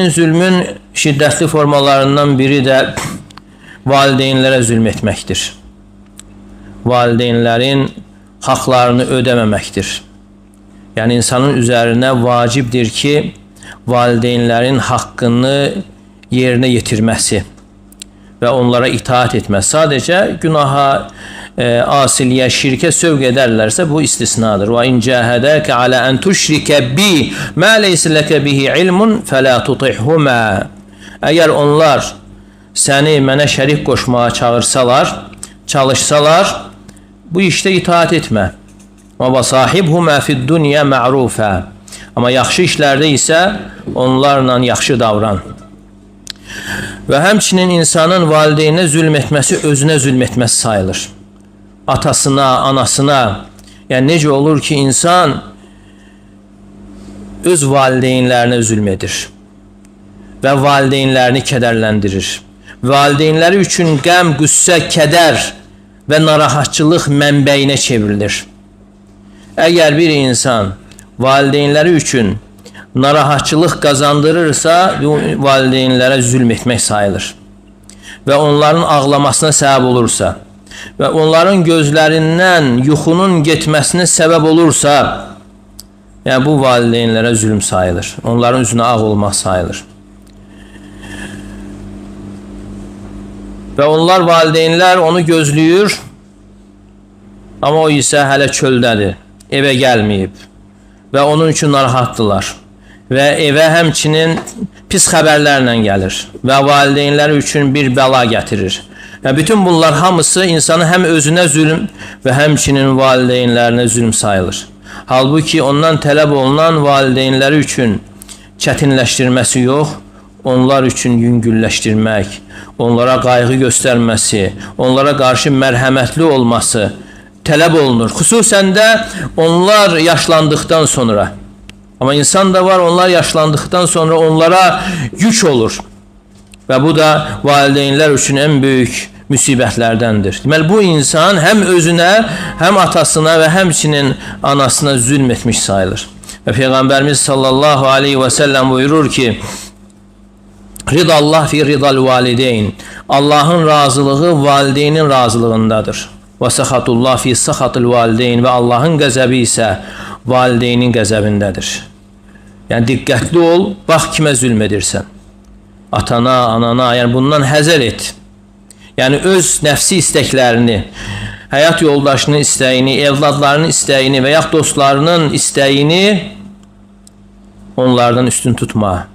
Zülmün şiddətli formalarından biri də valideynlərə zülm etməkdir. Valideynlərin haqlarını ödəməməkdir. Yəni insanın üzərinə vacibdir ki, valideynlərin haqqını yerinə yetirməsi və onlara itaat etməsi. Sadəcə günaha, asiliyə, şirkə sövq edərlərsə bu istisnadır. Və in cahadaka ala an tuşrike bi ma leysa leke bihi ilmun fela tutihuma. Əgər onlar səni mənə şərik qoşmağa çağırsalar, çalışsalar, bu işdə itaat etmə. Və sahibhuma fid dunya ma'rufa. Amma yaxşı işlərdə isə onlarla yaxşı davran. Və həmçinin insanın valideyninə zülm etməsi özünə zülm etməsi sayılır. Atasına, anasına. Yəni necə olur ki, insan öz valideynlərinə zülm edir və valideynlərini kədərləndirir. Valideynləri üçün qəm, qüssə, kədər və narahatçılıq mənbəyinə çevrilir. Əgər bir insan valideynləri üçün narahatçılıq qazandırırsa, bu valideynlərə zülm etmək sayılır. Və onların ağlamasına səbəb olursa və onların gözlərindən yuxunun getməsinə səbəb olursa, yəni bu valideynlərə zülm sayılır. Onların üzünə ağ olmaq sayılır. Və onlar, valideynlər onu gözləyir, amma o isə hələ çöldədir, evə gəlməyib və onun üçün narahatdırlar. Və evə həmçinin pis xəbərlərlə gəlir və valideynləri üçün bir bəla gətirir. Və bütün bunlar hamısı insanın həm özünə zülm və həmçinin valideynlərinə zülm sayılır. Halbuki ondan tələb olunan valideynləri üçün çətinləşdirməsi yox, onlar üçün yüngülləşdirmək, onlara qayğı göstərməsi, onlara qarşı mərhəmətli olması tələb olunur. Xüsusən də onlar yaşlandıqdan sonra. Amma insan da var, onlar yaşlandıqdan sonra onlara yük olur. Və bu da valideynlər üçün ən böyük müsibətlərdəndir. Deməli, bu insan həm özünə, həm atasına və həmçinin anasına zülm etmiş sayılır. Və Peyğəmbərimiz sallallahu aleyhi və səlləm buyurur ki, Ridallah fi ridal valideyn. Allahın razılığı valideynin razılığındadır. Və səxatullah fi səxatil valideyn. Və Allahın qəzəbi isə valideynin qəzəbindədir. Yəni diqqətli ol, bax kimə zülm edirsən. Atana, anana, yəni bundan həzər et. Yəni öz nəfsi istəklərini, həyat yoldaşının istəyini, evladlarının istəyini və yaxud dostlarının istəyini onlardan üstün tutma.